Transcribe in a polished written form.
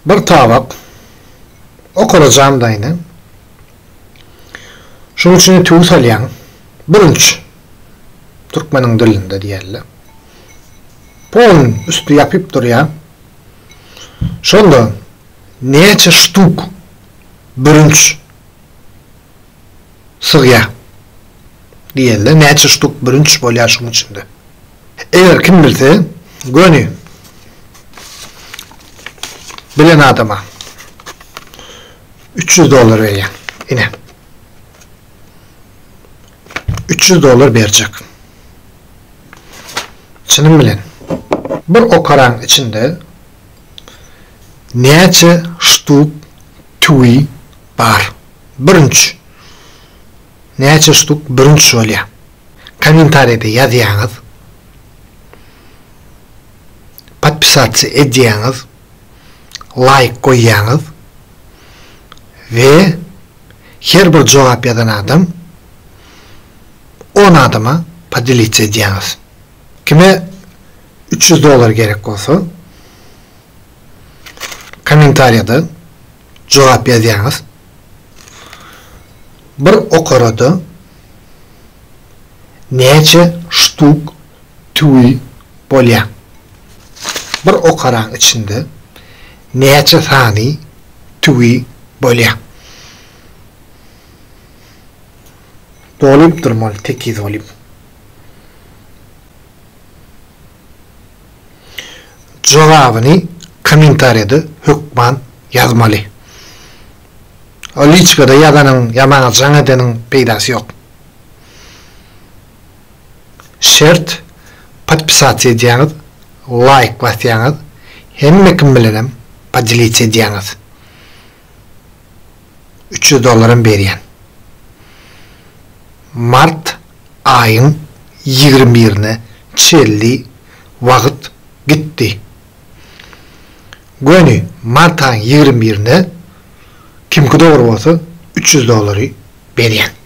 Bir tabak okara jamdaýyny. Şunuň içine tüwi salýaň. Bürünç. Türkmeniň dilinde diýerler. Polny üsti ýapyp durýar. Şonda näçe ştuk bürünç sygýar diýerler. Näçe ştuk bürünç bolýar şuň içinde. Eger kim bilse, göni bilen adama 300 dollar berýän. Ine. 300 dollar berjek. Çynym bilen. Bir okaraň içinde näçe ştuk tüwi bar? Bürünç. Näçe ştuk bürünç bolýar? Kommentariýada ýazýaňyz. Podpisatsa edýäňiz. Laýk goýýaňyz. We her bir jogap ýazan adam on adama podelitsa edýäňiz. Kime 300 dollar gerek bolsa kommentariýada jogap ýazýaňyz. Bir okarada näçe ştuk tüwi bolýar? Bir okaraň içinde näçe sany tüwi bolýar? Dolyp durmaly tekiz bolyp. Jogabyny kommentariýada hökman ýazmaly. O liçkada ýazanyň ýa maňa jaň edeniň peýdasy ýok. Şert podpisatsa edýäňiz, laýk basýaňyz, hemme kim bilenem podelitsa edýäňiz. 300 dollaram berýän. Mart aýyň 21-ine çenli wagt gitdi. Göni mart aýyň 21-ine kimki dogry bolsa 300 dollary berýän.